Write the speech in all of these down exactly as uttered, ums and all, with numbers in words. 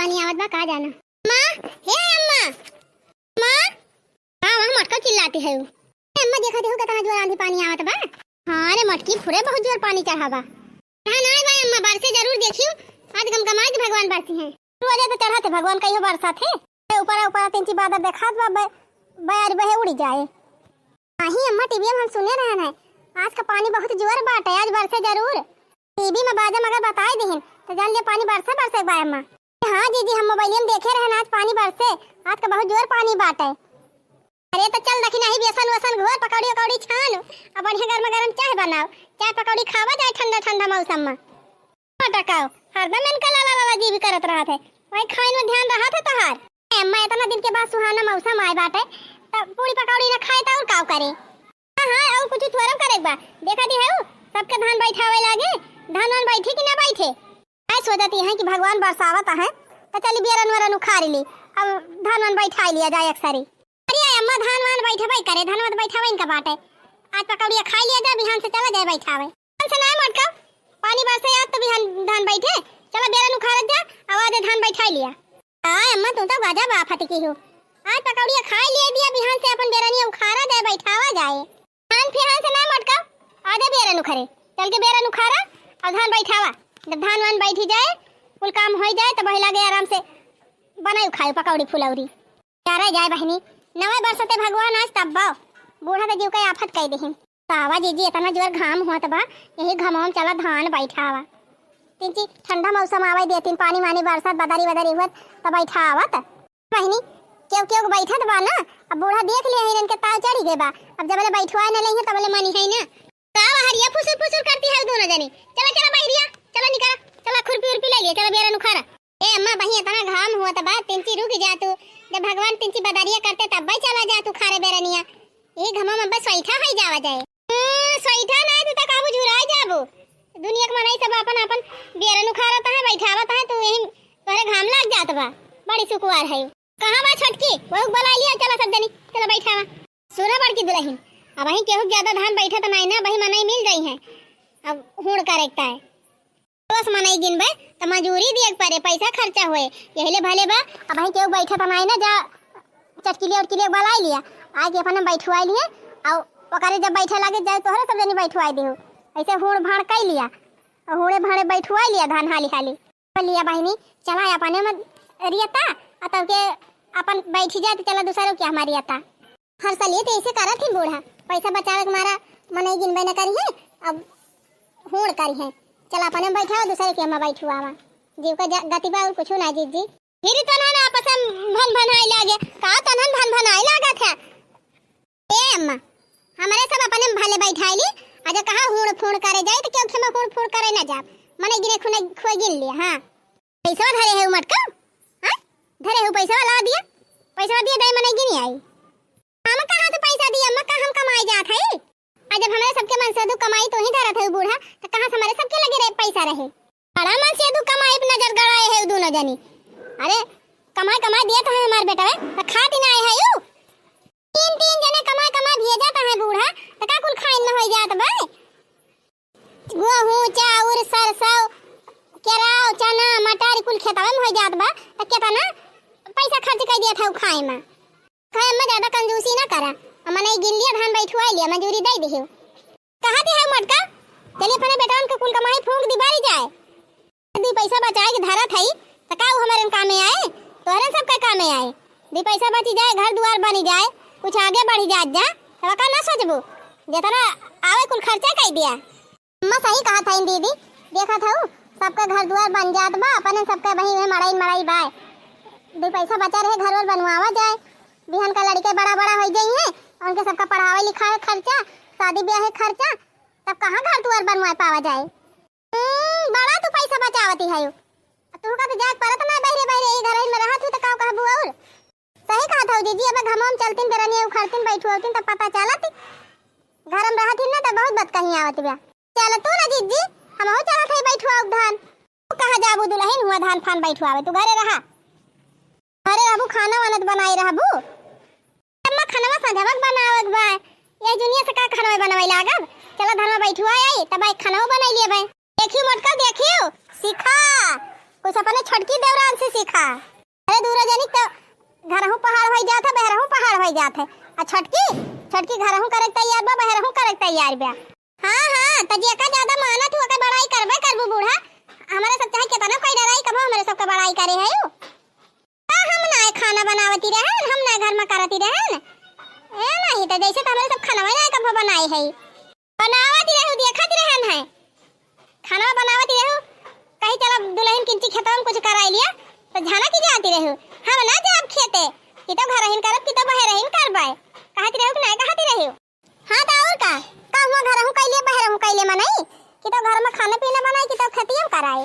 पानी आवत बा, का जाना। अम्मा, हे अम्मा, अम्मा। का हुआ मोटका चिल्लाती है? ए अम्मा, देखा देखू कितना जोर आंधी पानी आवत बा। हाँ रे मोटकी, फुरे बहुत जोर पानी चढ़ा बा। हाँ ना बा अम्मा, बरसे जरूर देखियो, आज गमगमाए के भगवान बरसी हैं। तू अजय तो चढ़ा थे भगवान कहियो बरसा थे। ए ऊपर ऊपर तीन ची बादर देखात बा, बै-, बैर बहे उड़ी जाए। नाही अम्मा, टीवी में हम सुने रहन है, आज का पानी बहुत जोर बाटे, आज बरसे जरूर। टीवी में बाजा मगर बताए दिहिन, तो जान लिया पानी बरसे बरसे बा अम्मा। हाँ जीजी, हम मोबाइल में देखे रहन, आज पानी बरसे, आज का बहुत जोर पानी बाटे। अरे तो चल देखी नाही, बेसन वसन घोर, पकौड़ी उकौड़ी छान, अब बढ़िया गर्मा गर्म चाय बनाओ, चाय पकौड़ी खावा जाए ठंडा ठंडा मौसम में। मटकाओ, हरदम इनका लाला लाला जी भी करत रहत है, वही खाइन में ध्यान रहत है तोहार। ए अम्मा, इतना दिन के बाद सुहाना मौसम आए बाटे, त पूड़ी पकौड़ी ना खाए त और काव करे? हाँ, हाँ, और कुछ थोरम करे के बा। देखा दी है उ, सबके धान बैठावे लागे, धान वान बैठे कि ना बैठे? ऐ सोचती है कि भगवान बरसावत है, त चली बेरन वरन उखाड़ ली, अब धान वान बैठा लिया जाए अक्सरी। अरे अम्मा, धान वान बैठबे करे, धान वान बैठावे इनका बाटे। आज पकौड़िया खाई लिया जा, बिहान से चला जाए बैठावे। बिहान से ना मोटका, पानी बरसे आज तो बिहान धान बैठे, चला बेरन उखाड़त जा, आवाज धान बैठाई लिया। आय अम्मा, तू तो गजब आफत की हो। आज पकौड़िया खाई लिया दिया, बिहान से अपन बेरनिया उखाड़ा जाए, बैठावा जाए। धान फिहान से ना मोटका, आजा बेरन उखरे, चल के बेरन उखाड़ा और धान बैठावा। जब धान वान बैठी जाए, कुल काम होई जाए, तब वही लागे आराम से बनाई खाए पकौड़ी फुलौरी। चारा जाए बहिनी, नवे बरस ते भगवान आज तब्बा, बूढ़ा त जीव के आफत कई देहिन। सावा जीजी, इतना जोर घाम होत बा, यही घामवा में चला धान बैठावा। तिनची ठंडा मौसम आवे देतिन, पानी वानी बरसत, बदरी बदरी हुअत, त बैठावत। बहिनी, केहू केहू बैठत बा ना, अब बूढ़ा देख लिया है, इनके ताव चढ़ी गए बा, अब जबले बैठवाए न लेही तबले मनी है ना। का बहरिया फुसुर फुसुर करती है दोनों जनी? चला, चला बहरिया, चला निकला, चला खुरपी उरपी ले लिया, चला बेरन उखाड़ा। ए अम्मा, बही इतना घाम हुआ त बा, तिनची रुक जा तू। जब भगवान तिनची बदरिया करते तब भाई चला जा तू खारे बेरनिया। ये घामा में बस स्वेठा होई जावा जाए। हम्म, स्वेठा ना तू त काबू झुराई जाबू। दुनिया के मनई सब अपन अपन बेरन उखाड़त है, बैठावत है, तू यही तोहरे घाम लाग जात बा। बड़ी सुकुवार है। कहाँ बा छोटकी? वहू के बुला लिया, चला सब जनी, चला बैठावा। सुना बड़की दुलहिन, अबहीं केहू के ज्यादा धान बैठत नाई ना, अबहीं मनई मिल जाई है। अब हूड़ करेक ताय। बस मनई गिनबे त मजूरी दिए के परे, पैसा खर्चा होए, यही ले भले बा। अबहीं केहू बैठत नाई ना, जा चटकिलिया उटकिलिया बुलाई लिया, आके अपने बैठवाई लिए, और ओकरे जब बैठे लागे जाए तोहरे सब जनी बैठवाई देहू। ऐसे हूड़ भाड़ कई लिया, और हूड़े भाड़े बैठवाई लिया धान हाली हाली। लिया बहिनी, चला अपने में रियता, आ तब के अपन बैठी जाए त चला दूसरे के हमारी रियता। हर साल ये तो ऐसे करत ही बूढ़ा, पैसा बचावे के मारा मनई गिनबे न करी है, अब हूड़ करी है। चला अपने में बैठा, दूसरे के हमार बैठुआवा। जीव का जा-, गति बा और कुछ ना जीजी। फिर तनहन आपस में भन भनाई लागे, का तनहन भन भनाई लागत है? ए अम्मा, हमरे सब अपने में भले बैठाई ली, अगर कहाँ हूड़ फूड़ करे जाए त केहू खेमे हूड़ फूड़ करे ना जाब, मनई गिने खुने खुए गिन लिया। हाँ। पैसवा धरे है उ मटका? हाँ? धरे है उ पैसवा, ला दिया। पैसवा दिया, दे मनई गिनी आई। हम कहाँ से पैसा दिया, अम्मा, का हम कमाए जात है? आ जब हमरे सबके मन से दू कमाई तू ही धरत है बूढ़ा, त कहाँ से हमरे सबके लगे रहे पैसा रहे? बड़ा मन से दू कमाई पे नजर गड़ाए है दोनों जनी। अरे, कमाई कमाई दिया तो है हमार बेटा, त खाती ना आए है यू। तीन तीन जने कमाई कमाई भेजत है बूढ़ा, त का कुल खाइन में होई जात बा? गेहूं, चाउर, सरसों, केराव, चना, मटर कुल खेतवे में हो जात बा, त केतना पैसा खर्च कर दिया था उ खाए में। कहे अम्मा ज्यादा कंजूसी ना करा, अम्मा नहीं गिन लिया, धान बैठुआ लिया, मजूरी दे दिहियो। कहा दी है मटका, चलिए अपने बेटवन के कुल कमाई फूंक दी बारी जाए। दी पैसा बचाए के धरत हई, त का उ हमरे कामे आए? तोहरे सबके कामे आए। दी पैसा बची जाए, घर दुआर बनी जाए, कुछ आगे बढ़ी जात जा, तब का ना सोचबू? जितना आवे कुल खर्चा कई दिया। अम्मा सही कहत हईन दीदी, देखत हऊ सबके घर दुआर बन जात बा, अपने सबके वही में मड़ई मड़ई बाय। दी पैसा बचा रहे, घर वर बनवावा जाए, बिहान का लड़के बड़ा बड़ा हो जाई हैं, उनके सबका पढ़ावे लिखावे खर्चा, शादी ब्याह खर्चा, तब कहाँ घर दुआर बनवाए पावा जाए? हम्म, बड़ा तू पैसा बचावती है। तू का तो जाए परत ना बहरे बहरे, ई घर में रहा तू तो का कहबू और? सही कहत हऊ जीजी, अब घमवा में चलतीन बेरनिया उखड़तीन बैठुआवतीन तब पता चलत। घर में रहतीन ना तब बहुत बात कहीं आवत बा। चल तू ना जीजी, हमहू चलत है बैठुआव धान। तू कहाँ जाबू दुलहिन हुआ धान फान बैठुआवे, तू घरे रहा। घरे रहबू, खाना वाना तो बनाए रहबू। अम्मा, खनवा संझवा के बनावे के बा। ये जुनिया से का खनवा बनवाई लागब? चला धनवा बैठुआ आई, तब एक खनवा बनाई लेबे। देखियो मोटका, देखियो, सीखा। कुछ अपने छोटकी देवरान से देखा। अरे दूनो जनी तो घरहूँ पहाड़ होइ जात है, बहरहूँ पहाड़ होइ जात है। आ छोटकी, छोटकी घरहूँ करे के तैयार बा, बहरहूँ करे के तैयार बा। हाँ, हाँ, त जेका ज्यादा मानत हूँ, ओकर बड़ाई करबे करबू बूढ़ा। हमरे सब चाहे केतना कोई डराई, कबो हमरे सबके बड़ाई करे है उ। का हम नाय खाना बनावती रहन, हम नाय घर में करती रहन। ए नहीं, त जैसे त हमरे सब खाना नाय कबो बनाए है। बनावती रहू, देखत रहन है। खाना बनावती रहू, कही चला दुलहिन किंची खेतवा में कुछ कराई लिया, त झाना की जाती रहू। हम ना जाब खेते, कि तो घरहिन करब, कि तो बहरहिन करबे। कहती रहू कि नाय कहती रहू। हाँ, त और का? का हुआ, घरहूँ कइले, बहरहूँ कइले मनई, कि तो घर में खाना पीना बनाई, कि तो खेतियो में कराई।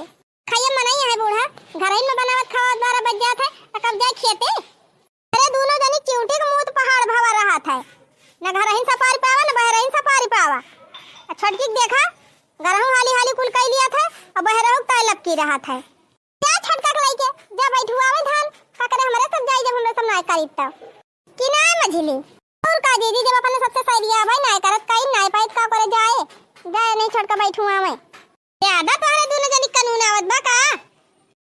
खाइए मनई है बूढ़ा, घरहिन में बनावत खावत बारह बज जात है, त कब जाए खेते? अरे, दूनो जनी चिउटी के मुँह पहाड़ भवा रहत है, न घरहिन सपारी पावा, न बहरहिन सपारी पावा। आ छोटकी के देखा, घरहूँ हाली हाली कुल कइ लिया था, और बहरहूँ ताय लपकी रहत है। जा छोटका के लइके, जा बैठुआवे धान, का करे हमरे सब जाई, जब हमरे सब नाय करी तब। कि नाय मझिली? और का दीदी, जब अपने सबसे सहेलिया भाई नाय करत कई, नाय पाइत का करे जाए, जाए नहीं छोटका बैठुआवे। ज्यादा तोहरे दूनो जनी कानून आवत बा का?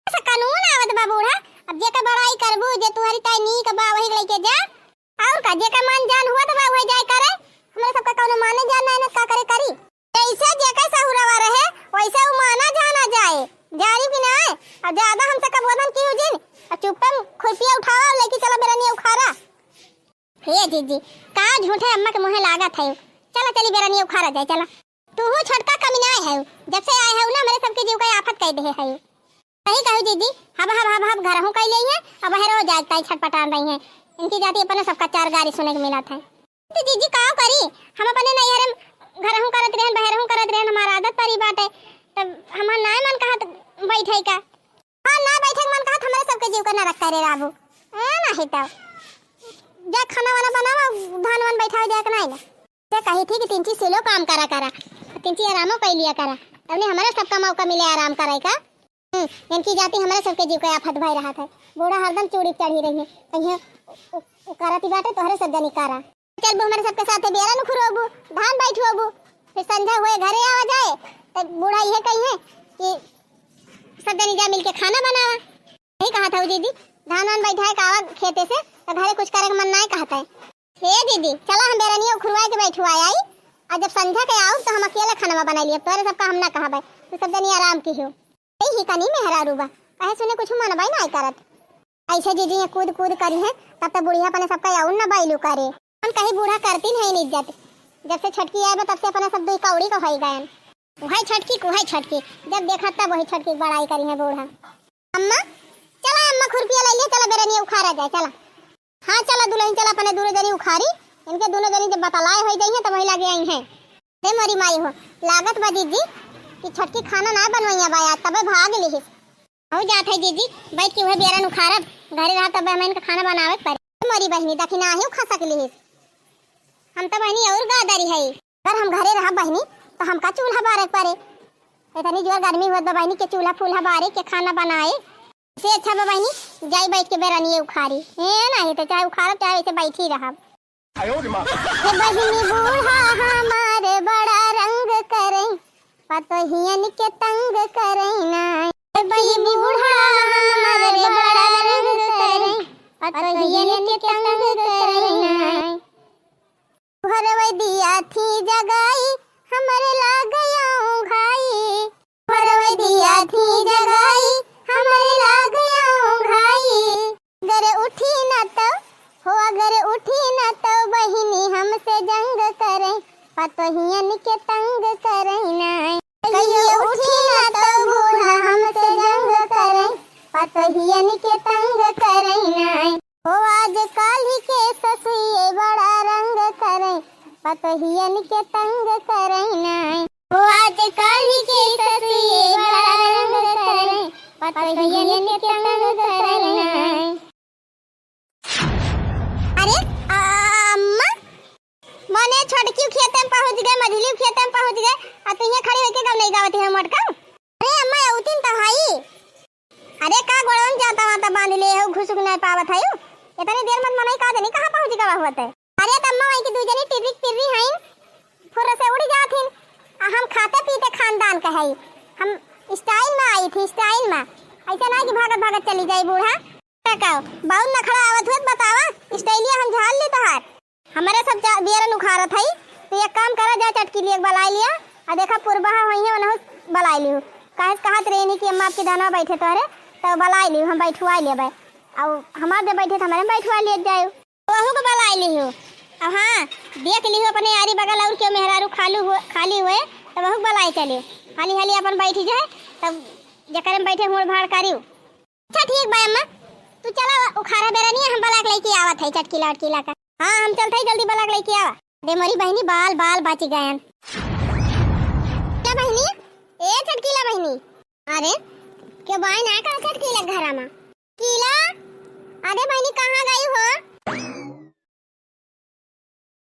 ऐसा कानून आवत बा बूढ़ा, अब जेकर बड़ाई करबू, जे तुम्हारी ताई नीक बा वही लइके जा, और का, जेकर मान जान हुआ त बा, उहे जाए करे। हमरे सबका कौनो माने जान नाय न, का करे करी। जैसे जेकर सहुरवा रहे, वैसे उ माना जाना जाए। जानी कि नाय? और ज्यादा हमसे कबोधन की हुजिन, और चुप्पे में खुरपिया उठावा और लेके चला बेरनिया उखारा। हे जीजी, का झूठे अम्मा के मुँहे लागत है। चला चली बेरनिया उखारा जाए, चला। तूहू छोटका कमी नाय है, जब से आए है ना, हमरे सबके जीव का आफत कह दे है। सही कहू जीजी, हब, हब, हब, हब घरहूँ कइ लेई है, अब बहरो जाए ताई छटपटान रही है। इनकी जाति अपने सबका चार गारी सुने के मिलत है। तो जीजी का करी, हम अपने नैहरे में घरहूँ करत रहन, बहरहूँ करत रहन, हमार आदत परी बाटे, तब हमार नाय मन कहत बैठे का। हाँ, ना बैठे के मन कहत, हमरे सबके जीव का नरक करे राबू। ए, नाही तब जा खाना वाना बनावा, धान वान बैठावे जाए के नाय ना। ते कही थी कि तिनची सिलो काम करा करा, तिनची आरामो कइ लिया करा, तबने हमरे सबका मौका मिले आराम करे का। हम्म, इनकी जाति हमरे सबके जीव के आफत भय रहत है। बूढ़ा हरदम चूड़ी चढ़ी रही है, कहीं उ, उ, उ करती बाटे तोहरे सब जनी करा। चलबू हमरे सबके साथे बेरन उखुरबू, धान बैठबू, फिर संझा हुए घरे आवा जाए, तब बूढ़ा इहे कही है कि सब जनी जा मिलके खाना बनावा। यही कहत हूँ दीदी, धान वान बैठाए के आवा खेते से, तो घरे कुछ करे के मन नाय कहत है। हे दीदी, चला हम बेरनिया उखुरवाए के बैठवाए आई, और जब संझा के आउब तो हम अकेले खाना बनाई लियब, तोहरे सबका हम ना कहबे, तू सब जनी आराम किहो। ए ही कनी मेहरारू बा, कहे सुने कुछ मनबे नाय करत। ऐसे जीजी ये कूद कूद करी है, तब तो बुढ़िया अपने सबका आउन ना बैलू करे। हम कहीं बूढ़ा करती नहीं इज्जत, जब से छोटकी आए बा तब से अपने सब दुई कौड़ी का होई गयन। उहै छोटकी, उहै छोटकी, जब देखा तब वही छोटकी के बड़ाई करी है बूढ़ा। अम्मा, चला अम्मा खुरपिया ले लिया, चला बेरनिया उखारा जाए, चला। हाँ, चला दुलहिन, चला अपने दूनो जनी उखारी, इनके दूनो जनी जब बतलाए होई जाई हैं, तब वही लागे आई हैं। हे मोरी माई हो, लागत बा जीजी कि छोटकी खाना ना बनवैया बा आज, तबे भाग लिहिस। हो जात है जीजी, बैठ के उहे बेरन उखारब, घरे रहब तबे हम इनका खाना बनावे के पड़े। हे मोरी बहिनी, दखिना ही उखा सक लिहिस, हम तो बहिनी और गादरी है। अगर हम घरे रहब बहिनी, तो हमका चूल्हा बारे के पड़े। इतनी जोर गर्मी होत बा बहिनी, के चूल्हा फूल्हा बारे, के खाना बनाए। से अच्छा बा बहिनी, जाई बैठ के बेरनिए उखारी। ए, नाही तो चाहे उखारब, चाहे ऐसे बैठी रहब। आयो रे माँ। ए बहिनी, बूढ़ा हमारे बड़ा रंग करे, पतोहियन के तंग करे ना। ए बहिनी, बूढ़ा हमारे बड़ा रंग करे, पतोहियन के तंग करे ना। भरवे दिया थी जगाई, हमरे लाग आऊं घाई। भरवे दिया थी जगाई, हमरे लाग आऊं घाई। अगर उठी न तो, हो अगर उठी न तो, बहिनी हमसे जंग करे, पतोहियन के तंग करे ना। कहियो उठी न तो, बूढ़ा हमसे जंग करे, पतोहियन के तंग करे ना। ओ आज काल्हि के ससुए बड़ा रंग करे, पतोहियन के तंग करे ना। ओ आज काल्हि के ससुए बड़ा रंग करे, पतोहियन के तंग करे ना। अरे, आ, अम्मा, मने छोटकी खेते में पहुँच गए, मझली खेते में पहुँच गए, आ तू यहाँ खड़ी होके गवनई गावत है मोटका। अरे अम्मा, अउतिन तो हई। अरे का गोड़वन जाता वाता बांध ले हो, घुसुक नहीं पावत है। इतनी देर मत मनई का देनी, कहाँ पहुँच गवा हुआ ते? अरे त अम्मा वहीं की दू जनी टिर्री टिर्री हईन, फुर्र से उड़ जात हिन। आ हम खाते पीते खानदान के हई, हम style में आई थी, style में। ऐसा ना कि भागत भागत चली जाई बूढ़ा। का का, बहुत नखड़ा आवत हुए त बतावा, स्टाइलिया हम झाड़ ली तोहार। हमरे सब चा-, बियरन उखाड़त हई, तू एक काम करा, जा चटकीली एक बलाई लिया, आ देखा पुरबहा होइहे, उनहु बलाई लिहु। काहे से कहत रही कि अम्मा आपकी धनवा बैठे तोहरे, तो बलाई लिहु, हम बैठवाई लेबै। और हमार जब बैठे तो हमारे में बैठवा लिए जाए। वहू को बलाई लिहु। अब हाँ, देख लिहु अपने आरी बगल और क्यों मेहरारू खालू हुए, खाली हुए, तो वहू को बलाई चलियो। हाली हाली अपन बैठी जाए, तब जकरे में बैठे होड़ भाड़ करियो। अच्छा ठीक बा अम्मा, तू चला उखाड़ा बेरनिया, हम बलाक लइके आवत है चटकीला वटकीला का। हाँ, हम चलत है जल्दी बलाक लइके आवा। दे मोरी बहिनी, बाल बाल बाची गयन। क्या बहिनी? ए चटकीला बहिनी, अरे क्यों बाय ना का चटकीला घरा मा? कीला, अरे बहिनी कहाँ गई हो?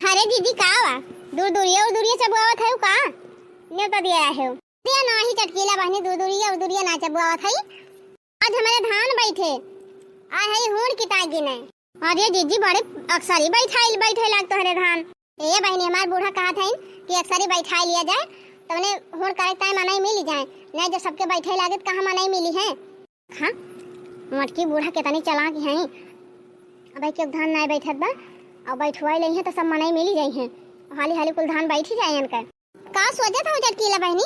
अरे दीदी का बा? दूर दूरिया उर दूरिया चबुआवत है का? न्योता दिया है। दिया नाही चटकीला बहिनी, दूर दूरिया उर दूरिया ना चबुआवत है। आज हमारे धान बैठे, आ है हूर किता गिने। अरे जीजी बड़े अक्सरी बैठाइल बैठे लाग तोहरे धान। ए बहिनी, हमार बूढ़ा कहत हइन कि अक्सरी बैठाई लिया जाए, तवने हूर करे ताई मनई मिली जाए, नहीं जब सबके बैठे लागे त कहाँ मनई मिली है। हाँ, मोटकी बूढ़ा केतनी चालाक हैं। अब के धान नाय बैठत बा, और बैठवाई लइहे तो सब मनई मिली जाई हैं। हाली हाली कुल धान बैठी जाए इनका। का सोचत हो चटकीला बहिनी?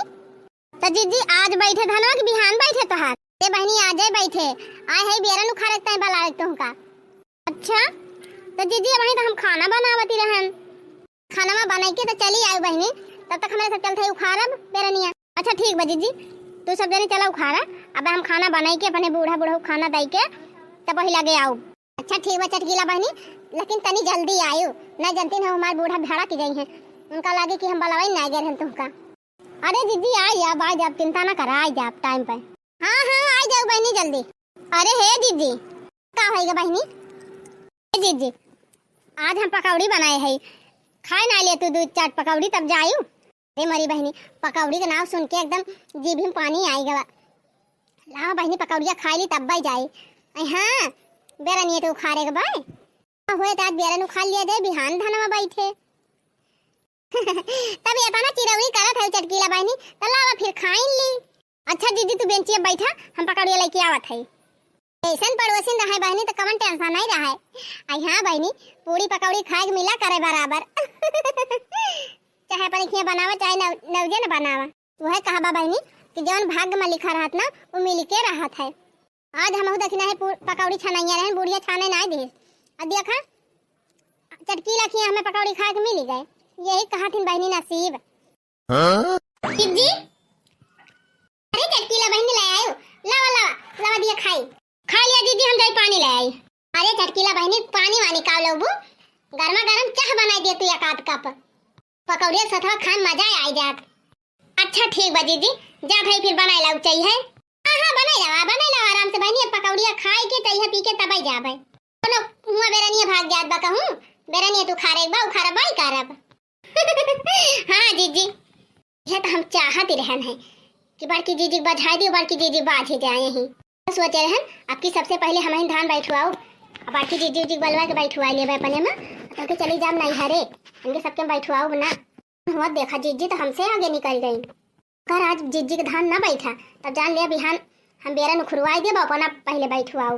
तो जीजी आज बैठे धनवा कि बिहान बैठे तोहार? ए बहिनी आजे बैठे, आए है बेरन उखाड़े ताई बलावे तुमका। अच्छा, तो जीजी अबहीं तो हम खाना बनावती रहन। खाना मा बनाई के तो चली आयु बहिनी, तब तक हमरे सब चलत है उखाड़ब बेरनिया। अच्छा ठीक बा जीजी, तू सब जने चला उखाड़ा, अब हम खाना बनाई के अपने बूढ़ा बूढ़ा खाना दई के तब वही लगे आऊ। अच्छा ठीक बा चटकीला बहिनी, लेकिन तनी जल्दी आयु, नहीं जानती ना हमार बूढ़ा भड़क जाई हैं, उनका लागे कि हम बलवाई ना गए रहन तुमका। अरे जीजी आई जाब, आई जाब, चिंता ना करा, आई जाब टाइम पे। हाँ हाँ आई जाऊ बहिनी जल्दी। अरे हे जीजी, का होइगा बहिनी? हे जीजी, आज हम पकौड़ी बनाए है, खाए ना ले तू दू चाट पकौड़ी तब जायू। रे मोरी बहिनी, पकौड़ी के नाव सुन के एकदम जीभ में पानी आई गवा। लाओ बहिनी पकौड़िया खाई ली तब बाई जाई। अई हाँ, बेरनिया तो उखाड़े के बाय। हुए तो आज बेरन उखाड़ लिया जाए, बिहान धनवा बैठे। तब ये अपना चिरौरी करत है चटकीला बहिनी, तो लावा फिर खाइन ली। अच्छा जीजी तू बेंचिया बैठा, हम पकौड़िया लेके आवत है। ऐसन पड़ोसिन रहे बहिनी तो कवन टेंशन नहीं रहे। आई हाँ बहिनी, पूरी पकौड़ी खाए के मिला करे बराबर। चाहे अपने खिया बनावा चाहे नव-, नवजे न बनावा। वह कहा बा बहिनी कि जौन भाग्य में लिखा रहत ना, वो मिल के रहत है। आज हमहू देखी ना है पू-, पकौड़ी छनैया रहन, बुढ़िया छाने ना दिस। अब देखा चटकीला खिया हमें पकौड़ी खाए के मिल गए। यही कहा थिन बहिनी नसीब। हाँ? जीजी, अरे चटकीला बहिनी ले आयो, लावा लावा लावा दिया खाई। खा लिया जीजी, हम जाई पानी ले आई। अरे चटकीला बहिनी पानी वानी का लेबू, गर्मा गर्म चाह बनाई दे तू एक आध कप। पकौड़िया के सथवा खाए में मजा आई जात। अच्छा ठीक बा जीजी, जात है फिर बनाए लाऊ चाहिए। हाँ हाँ बनाए लावा बनाए लावा आराम से बहिनी, अब पकौड़िया खाए के चाहिए पी के तब आई जाबे। कोनो हुआ बेरनिया भाग जात बा कहूँ, बेरनिया तू खा रहे बा उखाड़ा बाई करब। हाँ जीजी, यह तो हम चाहत ही रहन है कि बड़की जीजी के बझाई दियो, बड़की जीजी बाझे जाए ही। सोचे रहन अब की सबसे पहले हम ही धान बैठवाओ, अब बड़की जीजी जी के बलवा के बैठवा लेबे अपने में, तो के चली जाम नहीं हरे, इनके सबके बैठवाओ ना। हुआ देखा जीजी तो हमसे आगे निकल गई। कर आज जीजी के धान ना बैठा, तब जान लिया बिहान हम बेरन उखरवाई देब, अपना पहले बैठवाओ।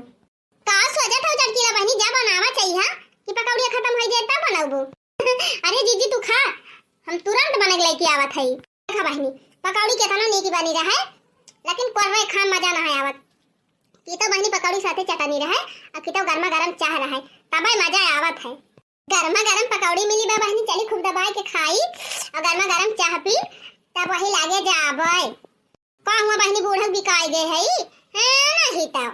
का सोचत हो चटकीला बहिनी, जा बनावा चाहिए कि पकौड़िया खत्म हो जाए तब बनाबू? अरे जीजी तू खा, हम तुरंत बने के लेके आवत हई। देखा बहिनी, पकौड़ी केतना नीक बनी रहे, लेकिन कोर्रे खाए मजा ना है आवत। की तो बहिनी पकौड़ी साथे चटनी रहे, और की तो गर्मा गर्म चाह रहे, तबे मजा आवत है। गर्मा गर्म पकौड़ी मिली बा बहिनी, चली खूब दबाए के खाई, और गर्मा गर्म चाह पी, तब वही लागे जाबे। का हुआ बहिनी, बूढ़ा बिकाई गए है? हाँ, नहीं तो।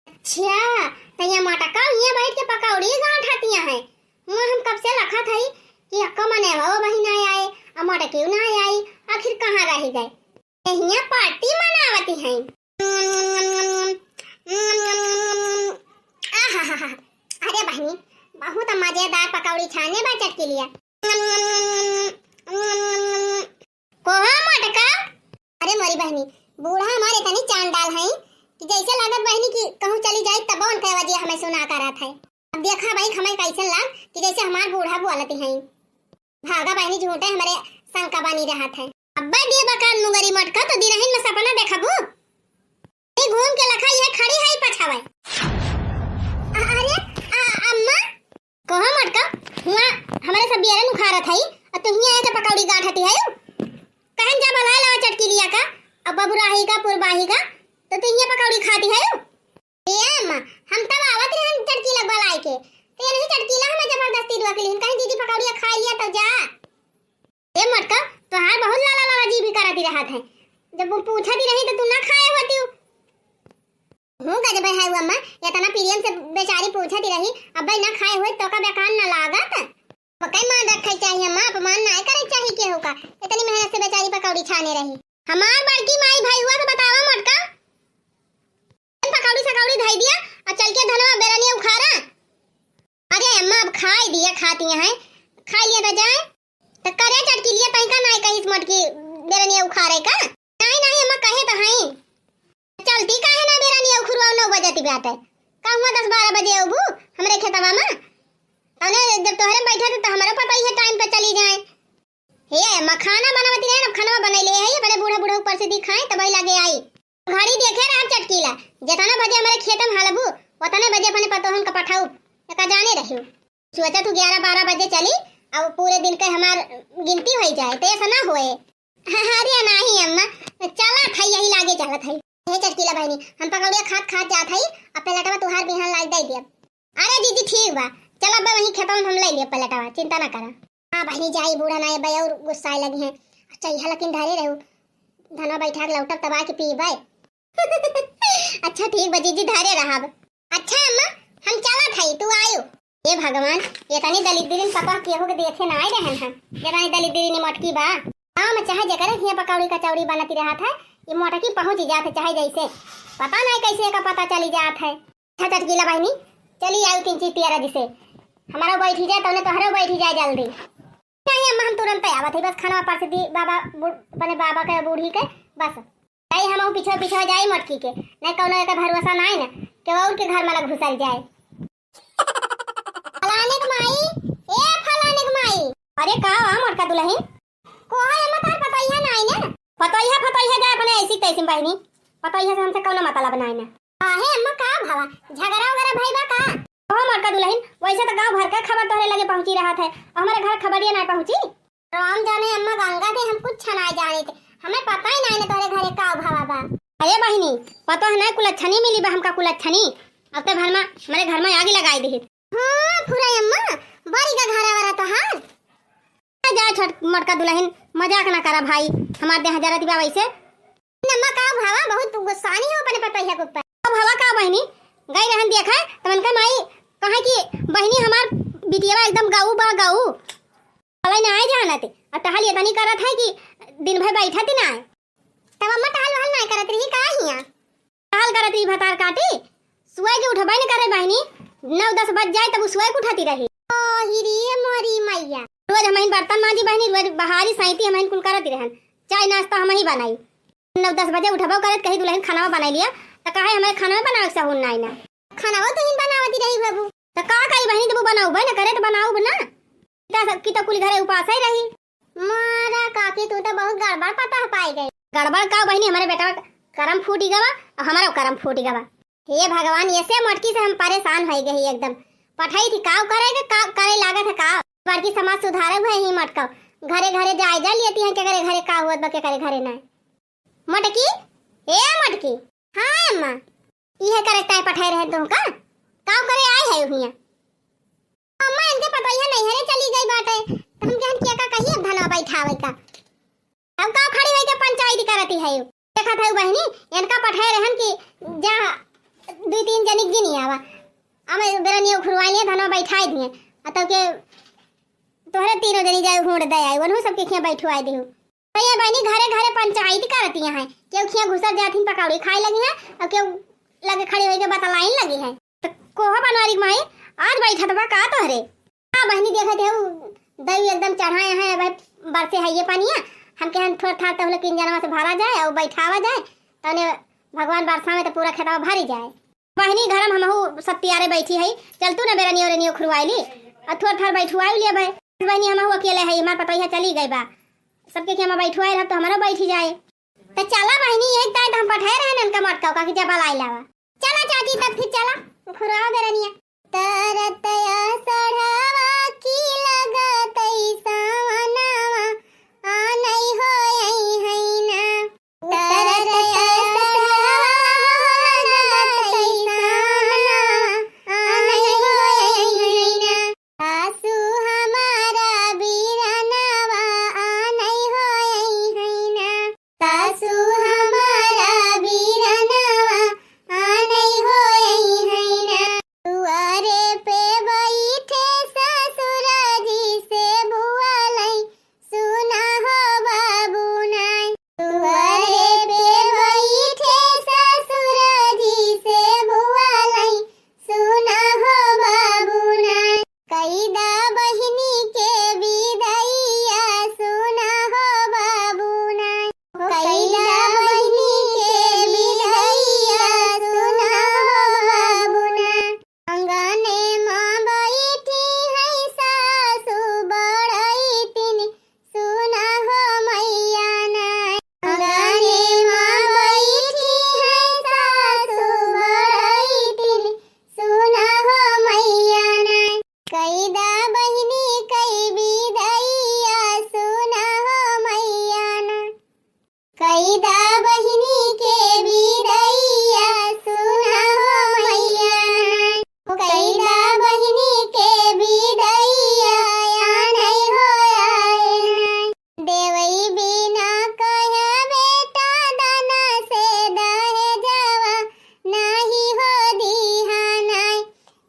अच्छा, तो ये मटका हियाँ बैठ के पकौड़ी गांठ हतिया है। मैं हम कब से लखत हई कि अक्का मने वो बहिन ना आए, आ मटकियो ना आई, आखिर कहाँ रह गए? हियाँ पार्टी मनावती हैं। आहाहाहा, अरे बहिनी, बहुत मजेदार पकौड़ी छाने बा चटकीलिया। कोहा मटका? अरे मोरी बहिनी, बूढ़ा हमारे इतनी चांडाल हैं कि जैसे लागत बहिनी कि कहूँ चली जाए तब उनके वजह हमें सुना करत है। अब देखा भाई हमें कैसे लाग कि जैसे हमार बूढ़ा बोलती हैं। भागा बहिनी झूठे हमारे शंका बनी रहत है। अब्बा दिए बकार मुंगरी मटका तो दिनहिन में सपना देखबू। ई घूम के लखा आवे। अ-, अरे, अ-, अम्मा, कहो मोटका, हुआँ हमरे सब बियरन उखारत हई, अ तू हियाँ आके पकौड़ी गाँठति हयू? कहन जा बलाय लावा चटकिलिया का, अ बबुराही का, पुरबाही का, त तू हियाँ पकौड़ी खाति हयू? ए अम्मा, हम तब आवत रहन चटकीला बलाय के, त ये नहीं चटकीला हमें जबरदस्ती रोक लिहन, कहीं दीदी पकौड़िया खाइ लिया तब जा। ए मोटका, तोहार बहुत लाला लाला जी भी करति रहत है। जब वो पूछति रही त तू ना खाए होतिउ। हूँ गजब है वो अम्मा, इतना प्रेम से बेचारी पूछति रही, अब्बे ना खाए होई तो का बेकार ना लागत। ओके मान रखे चाहिए अम्मा, अपमान ना करे चाहिए केहू का। इतनी मेहनत से बेचारी पकौड़ी छाने रही। हमार बड़की माई भई हुआ तो बतावा मोटका। पकौड़ी सकौड़ी धई दिया और चल के धनवा बेरनिया उखारा। अरे अम्मा, अब खाई दिया, खाती हैं, खाई लिया तो जाए। तो करे चटकिलिया तई का नाई कहिस मोटकी बेरनिया उखारे का? नाई, नाई अम्मा, कहे तो हई। चलती काहे ना बेरनिया उखुरवा नौ बजे ती बाटे। कहूँ दस बारह बजे अबू हमरे खेतवा में। अने जब तोहरे बैठा थे तो हमरो पता ही है टाइम पे चली जाए। हे अम्मा, खाना बनावती रहे ना, खाना बनैले है, अपने बूढ़ा बूढ़ा ऊपर से दिखाए तब लागे आई। घड़ी देखे रहब चटकीला, जेतना बजे हमरे खेत में हलबू, ओतने बजे अपने पतोहन का पठाऊ, एका जाने रहियो। सोचा तू ग्यारह बारह बजे चली, अब पूरे दिन के हमार गिनती होई जाए, तो ऐसा ना होए। अरे नाही अम्मा, चलत है, यही लागे चलत है। हे चटकीला बहिनी, हम पकौड़िया खात खात जात हई, अब पलटवा तुहार बिहान लाग दे दियब। अरे जीजी ठीक बा, चल अब वहीं खेतवा में हम ले लियब पलटवा, चिंता ना करा। हाँ बहिनी जाई, बूढ़ा ना ये और गुस्साए लगी हैं। अच्छा यह लेकिन धरे रहू, धनवा बैठा के लौटब तब आके पीबे। अच्छा ठीक बा जीजी, धरे रहब। अच्छा अम्मा, हम चलत हई, तू आयु। हे भगवान, इतनी दलिद्रिन पतोह केहू के देखे ना आए रहन हम, जितनी दलिद्रिन ई मोटकी बा। गाँव में चाहे जेकरे हियाँ पकौड़ी कचौड़ी बनती रहत है, ये मोटकी पहुँच जात है चाहे जैसे। पता नहीं कैसे एका पता चली जात है। अच्छा चटकीला बहिनी, चली आयु तीन चीज तियारा जिसे। हमारा बैठी जाए, तौने तोहरो बैठी जाए जल्दी। नहीं अम्मा, हम तुरंत आवत है, बस खाना परस दी बाबा, बु-, अपने बाबा के, बूढ़ी के, बस। जाई हम पीछे पीछे जाई मोटकी के, नहीं कौनो एकर भरोसा नहीं ना, केहू और के घर में ना घुसल जाए। फलाने के माई, ए फलाने के माई। अरे का हुआ मोटका दुलहिन? कोहा अम्मा तार पतोहिया नहीं ना? पतोहिया, पतोहिया जाए अपने ऐसी तैसी बहिनी, पतोहिया से हमसे कौनो मतलब नहीं ना। काहे अम्मा, का भवा? झगड़ा वगैरह भई बा का? ओ मोटका दुलहिन, वैसे तो गाँव भर का खबर तोहरे लगे पहुँची रहत है, और हमारे घर खबरिया ना पहुँची। राम जाने अम्मा गंगा थे, हम कुछ ना जाने थे, हमें पता ही नहीं ना तोहरे घरे का भवा बा। अरे बहिनी, पता है ना कुलच्छनी मिली बा हमका कुलच्छनी, अब तो घर में, हमारे घर में आगी लगाई दी। हाँ फुरा अम्मा, बड़ी का घरा वाला तोहार। जा छोट मोटका दुलहिन, मजाक ना करा भाई, हमार देह जरत बा वैसे। अम्मा का भवा, बहुत गुस्सानी हो अपने पतोहिया के ऊपर। का भवा का बहिनी, गई रहन देखा, तमन का माई कहा कि बहिनी हमार बिटिया एकदम गऊ बा गऊ। भलाई ना आए जानत, और टहल ये तनी करत है कि दिन भर बैठा थी ना आए। तब अम्मा टहल वहल ना करत रही का हिया? टहल करत रही भतार काटी, सुबह के उठबे न करे बहिनी, नौ दस बज जाए तब उ सुबह के उठती रही। ओ हिरी मोरी मैया। रोज हमहिन बर्तन मांजी बहिनी, रोज बहारी सैती हमहिन कुल करत रहन, चाय नाश्ता हमही बनाई। नौ दस बजे उठबो करत कही दुलहिन खाना बनाई लिया, त कहे हमारे खाना बनावे के सहून नाई ना। खाना वो तुहिन बनावती रही बाबू। त का करी बहिनी, जब उ बनाऊ बे न करे त बनाऊ ना। त सबकी त कुल घरे उपास ही रही। मारा काकी, तू तो बहुत गड़बड़ पता पाई गई। गड़बड़ का बहिनी, हमारे बेटा करम फूटी गवा और हमारा करम फूटी गवा। हे भगवान, ऐसे मोटकी से हम परेशान हो गई एकदम। पठाई थी काव करे के, का करे लागत है काव। बड़की समाज सुधारक है ही मोटका। घरे घरे जाए जा लेती हैं, के करे घरे का हुआ बा, के करे घरे ना। मोटकी, ए मोटकी। हाँ अम्मा। इहे करे ताई पठाए रहे तो का? काव करे आए है उहिया? अम्मा, इनके पतोहिया नैहरे चली गई बाटे, तो हम कहन किया का कहिए अब धनवा बैठावे का। अब का खड़ी होई के पंचायती करती है यू? देखत है बहिनी, इनका पठाए रहन कि जा दुई तीन जनी गिनी आवा। अब बेरनिया उखुरवाई लिए, धनवा बैठाई दिए। आ तो के तोहरे तीनों जनी जाए हुड़ दे आई, वनहु सबके खिया बैठवाई दिहु। तो ये बहिनी घरे घरे पंचायती करती हैं, केहू खिया घुसर जाथिन पकौड़ी खाए लगी हैं, और केहू लगे खड़ी होई के बतलाइन लगी हैं। तो कोहा बनवारी के माई, आज बैठत बा का तोहरे? हाँ बहिनी, देखत है, उ दई एकदम चढ़ाए हैं, भाई बरसे है ये पानिया, हम कहन थोड़ थार तहले किन जनवा से भरा जाए और बैठावा जाए, तने भगवान बरसा में तो पूरा खेतवा भरी जाए। बहिनी, घर में हमहू सब तियारे बैठी है, चल तू ना बेरनियो रेनियो खुरवाई ली, और थोड़ थार बैठवाई लिए भाई। बहिनी, हमहू अकेले है, हमार पतोहिया चली गई बा, सबके खेमा बैठवाए रहब तो हमारा बैठी जाए। तो चला बहिनी, एक दाई तो हम पठाए रहे ना उनका मटका का कि जब लाई लावा। चला चाची, तब फिर चला, उखुरावा बेरनिया। तरतया सढ़ावा की लगतई सावनावा, आ नहीं होई है ना। तरतया सढ़ावा लगतई सावनावा, आ नहीं होई है ना। सासू हमारा बीरनवा, आ नहीं होई है ना। सासू हमारा बीरनवा, आ नहीं होई है ना। दुआरे पे बैठे ससुर जी से बुआलई, सुना हो बाबू नाई। दुआरे पे बैठे ससुर जी से बुआलई, सुना हो बाबू नाई। कईदा बहिनी के बिदइया, सुना हो बाबू नाई। कईदा बहिनी के बिदइया, सुना हो बाबू नाई। अंगने मा बैठी है सासू बड़ई तिनी, सुना हो मैया नाई। अंगने मा बैठी है सासू बड़ई तिनी, सुना हो मैया नाई। कईदा बहिनी कई बिदइया, सुना हो मैया नाई। कईदा बहिनी के बिदइया, सुना हो मैया नाई। कईदा बहिनी के बिदइया, आ नहीं हो आए नाई। देवई बिना कह बेटा दाना से दहेजवा, नाही हो दिहा नाई।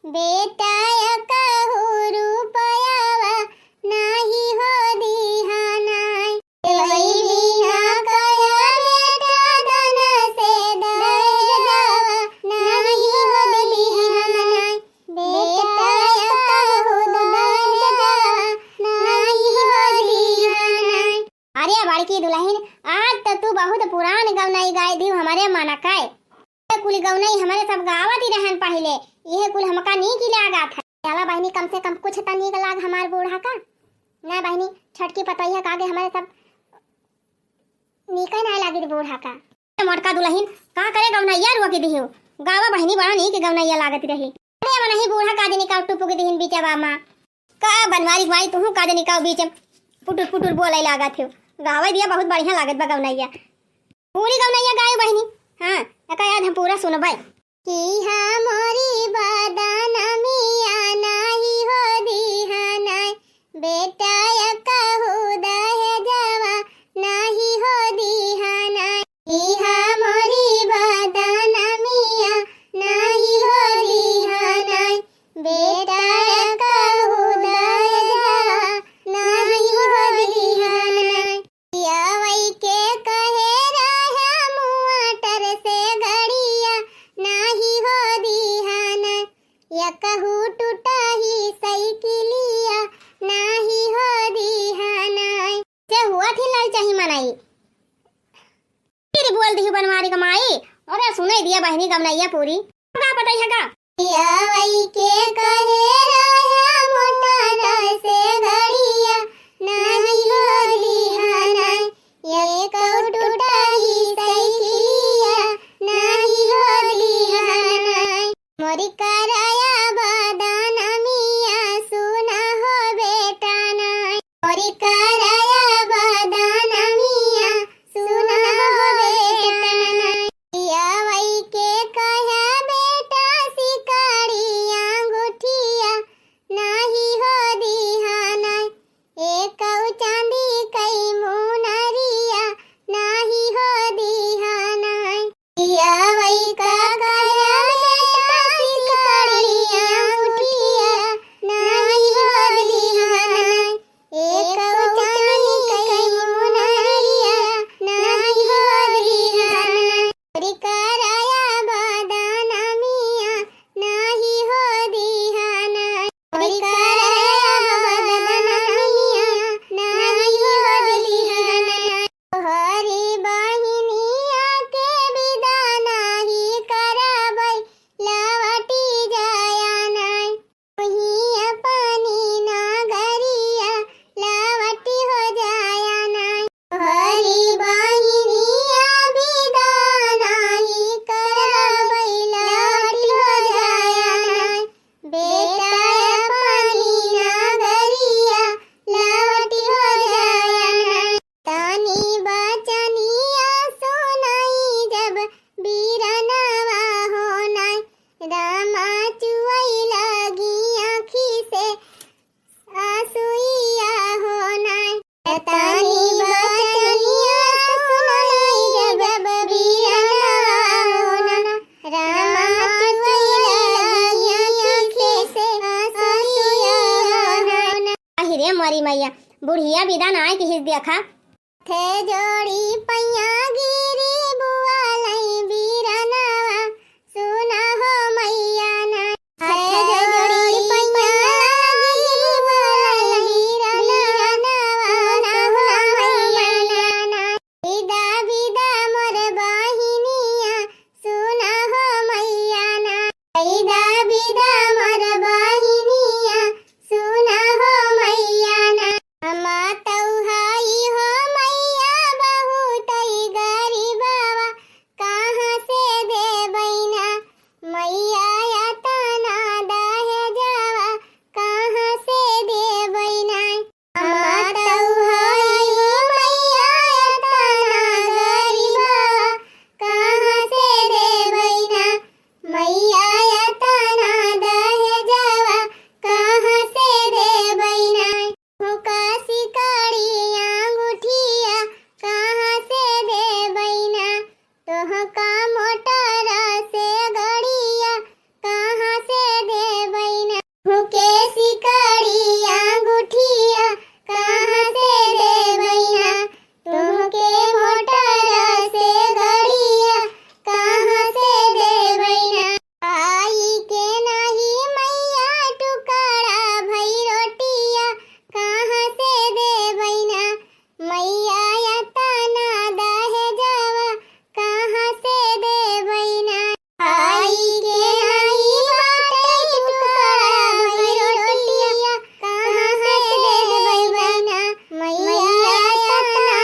बेटा या कहू रुपयावा, नाही हो दिहा नाई। देवई बिना कह बेटा दाना से दहेजवा, नाही हो दिहा नाई। बेटा या कहू दहेजवा, नाही हो दिहा नाई। अरे बड़की दुलहिन, आज त तू बहुत पुरान गवनई गाय दिउ हमरे मन का। ये कुल गवनई हमरे सब गावत ही रहन पहिले, इहे कुल हमका नीक लागत है। चला बहिनी, कम से कम कुछ त नीक लाग हमार बूढ़ा का। ना बहिनी, छोटकी पतोहिया का आगे हमरे सब नीक ना लागित बूढ़ा का। ए मोटका दुलहिन, का करे गवनैया रोक दिहु? गावा बहिनी, बड़ा नीक गवनैया लागत रही। अरे मनही बूढ़ा का जनी का टुपुक दिहिन बीचवा मा। का बनवारी माई, तुहू का जनी का बीच में पुटुर पुटुर बोले लागत हो। गावे दिया बहुत बढ़िया लागत बा गवनैया। पूरी गवनैया गायो बहिनी। हाँ, एका याद हम पूरा सुनबै। कि हा मोरी बदनमिया नाही हो दिहा नाई, बेटा या कहू दहेजवा नाही हो दिहा नाई। कि हा मोरी बदनमिया नाही हो दिहा नाई, बेटा या कहू दहेजवा नाही हो दिहा नाई। पियावई के कहे रहे मोटर से गड़िया, नाही हो दिहा नाई। या कहू टूटा ही साइकिलिया, नाही हो दिहा नाई। से हुआ थी लाल चाही मनाई। फिर बोल दिहु बनवारी का माई, अरे सुनई दिया बहिनी गवनैया पूरी। का पता है का? पियावई के कहे रहे मोटर से गड़िया, नाही हो दिहा नाई। या कहू टूटा ही साइकिलिया, नाही हो दिहा नाई। मोरी करया बदनमिया सुना हो बेटा नाई। मोरी करया बदनमिया सुना हो बेटा नाई। पियावई के कहे बेटा सिकड़ी अंगूठिया नाही हो दिहा नाई। एकौ चांदी कई मुनरिया नाही हो दिहा नाई। पियावई का कहे बेटा सिकड़ी अंगूठिया नाही हो दिहा नाई। एकौ चांदी कई मुनरिया नाही हो दिहा नाई। मोरी करया बदनमिया नाही हो दिहा नाई। मोरी करया बदनमिया नाही हो दिहा नाई। तोहरी बहिनिया के बिदा नाही मैया, बुढ़िया बिदा नाय किहिस देखा। थे जोड़ी पैया गिरी बुआ लई बीरनवा, सुना हो मैया ना। थे जोड़ी पैया गिरी बुआ लई बीरनवा, सुना हो मैया ना। बिदा बिदा मोर बहिनिया, सुना हो मैया ना। बिदा बिदा मोर बहिनिया, सुना हो मैया ना। हम तौ हई हो मैया बहुत ही गरीबवा, कहाँ से देबै ना। मैया एतना दहेजवा, कहाँ से देबै ना। हम तौ हई हो मैया एतना गरीबवा, कहाँ से देबै ना। मैया एतना दहेजवा, कहाँ से देबै ना। हुका सिकड़ी अंगूठिया, कहाँ से देबै ना। तोहका मोटर से गड़िया, कहाँ से देबै ना। हुके सिकड़ी अंगूठिया, कहाँ से देबै ना। तुहके मोटर से गड़िया, कहाँ से देबै ना। आई के नाही मैया टुकड़ा भई रोटिया, कहाँ से देबै ना। मैया एतना दहेजवा, कहाँ से देबै ना। आई के नाही बाटे टुकड़ा भई रोटिया, कहाँ से देबै ना। मैया एतना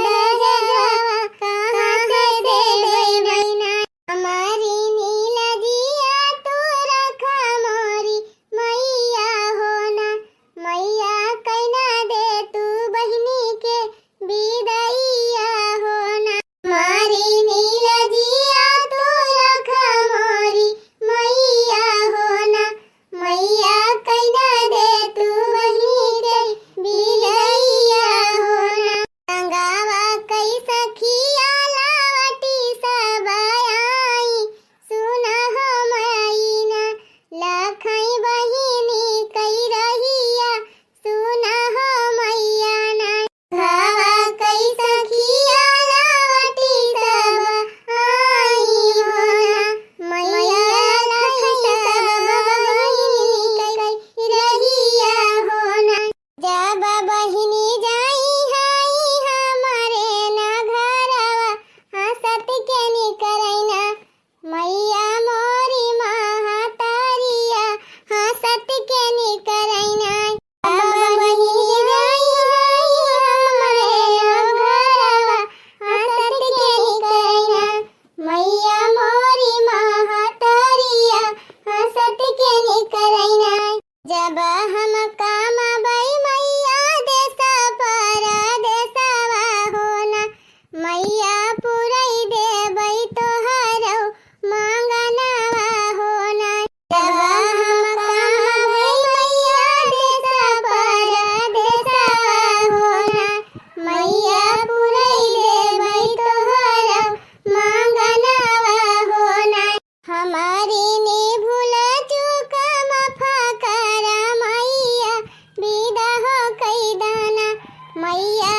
दहेजवा, कहाँ से देबै ना। हमारी नीलजिया तू रखा मोरी मैया हो ना। मैया कइना दे तू बहिनी के बिदइया हो ना। हमारी नीलजिया तू रखा मोरी मैया हो ना। मैया कइना दे तू बहिनी के बिदइया हो ना। रंगावा कई सखिया लावटी सब आई, सुना हो मैना। लखई बहिनी कई रहिया, सुना हो मैया ना। घावा कई सखिया लावटी सब आई हो ना। मैया लखई सब बहिनी कई रहिया हो ना। जब बहिनी जाई हाई हमरे ना घरवा, हँसत के निकरैना। मैया मोरी महतारिया, हँसत के निकरैना। जब बहिनी जाई हाई हमरे ना घरवा, हँसत के निकरैना। मैया मोरी महतारिया, हँसत के निकरैना। जब हम कमबै मैया देश परदेसवा हो ना, मैया पुरै देबै तोहरौ माँगनवा हो ना। जब हम कमबै मैया देश परदेसवा हो ना, मैया पुरै देबै तोहरौ माँगनवा हो ना। हमारी नी भूल चूक माफ करा मैया, बिदा हो कई दाना। मैया